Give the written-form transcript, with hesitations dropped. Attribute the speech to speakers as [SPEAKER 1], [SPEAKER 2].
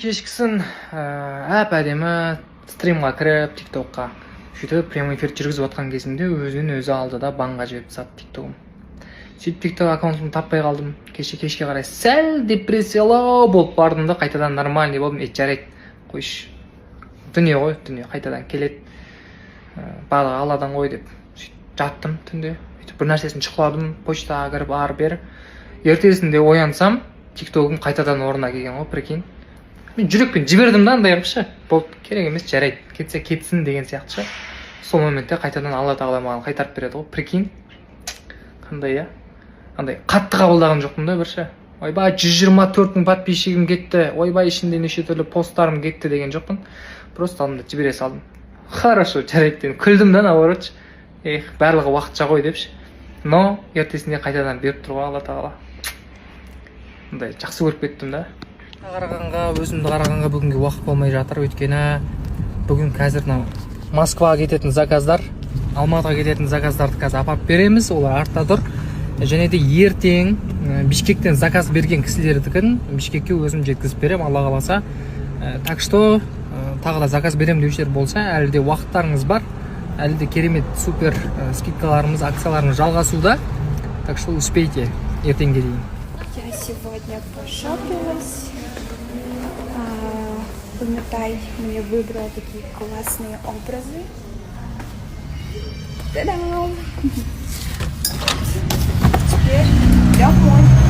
[SPEAKER 1] Кешкісін әп әдемі стримға кіріп, ТикТокқа сөйтіп прямой эфир жүргізіп жатқан кезімде өзінен өзі алды да, банға жіберіп тастады ТикТогым. Сөйтіп ТикТок аккаунтымды таппай қалдым. Кеше кешке қарай сәл депрессиялау болып бардым да, қайтадан нормальный болдым. Е, жарайды, қойшы, дүние ғой, дүние қайтадан келеді, барлығы Алладан ғой деп сөйтіп жаттым. Түнде сөйтіп бір нәрсесін шұқыладым, почтаға кіріп ары бері. Ертесінде оянсам, ТикТогым қайтадан орнына келген ғой, прикинь. Мен жүрекпен жібердім да, андай қылып ше, болды, керек емес, жарайды, кетсе кетсін деген сияқты ше. Сол моментте қайтадан Алла Тағала маған қайтарып береді ғой, прикинь, қандай, иә. Андай қатты қабылдаған жоқпын да бір ше, ойбай, 124 000 подписчигім кетті, ойбай, ішінде неше түрлі посттарым кетті деген жоқпын. Просто алдым да жібере салдым. Хорошо, жарайды дедім, күлдім да, наоборот ше. Эх, барлығы уақытша ғой деп ше. Но ертесінде қайтадан беріп тұр ғой Алла Тағала. Мындай жақсы көріп кеттім да. Қарағанға, өзімді қарағанға бүгінге уақыт болмай жатыр, өйткені бүгін қазір мынау Москваға кететін заказдар, Алматыға кететін заказдарды қазір апарып береміз, олар артта тұр. Және де ертең Бишкектен заказ берген кісілердікін Бишкекке өзім жеткізіп беремін, Алла қаласа. Так что тағы да заказ беремін деушілер болса, әлі де уақыттарыңыз бар, әлі де керемет супер скидкаларымыз, акцияларымыз жалғасуда. Так что успейте ертеңге дейін.
[SPEAKER 2] Я сегодня пошопилась. Үмітай мне выбрала такие классные образы. Та-дам! Теперь домой.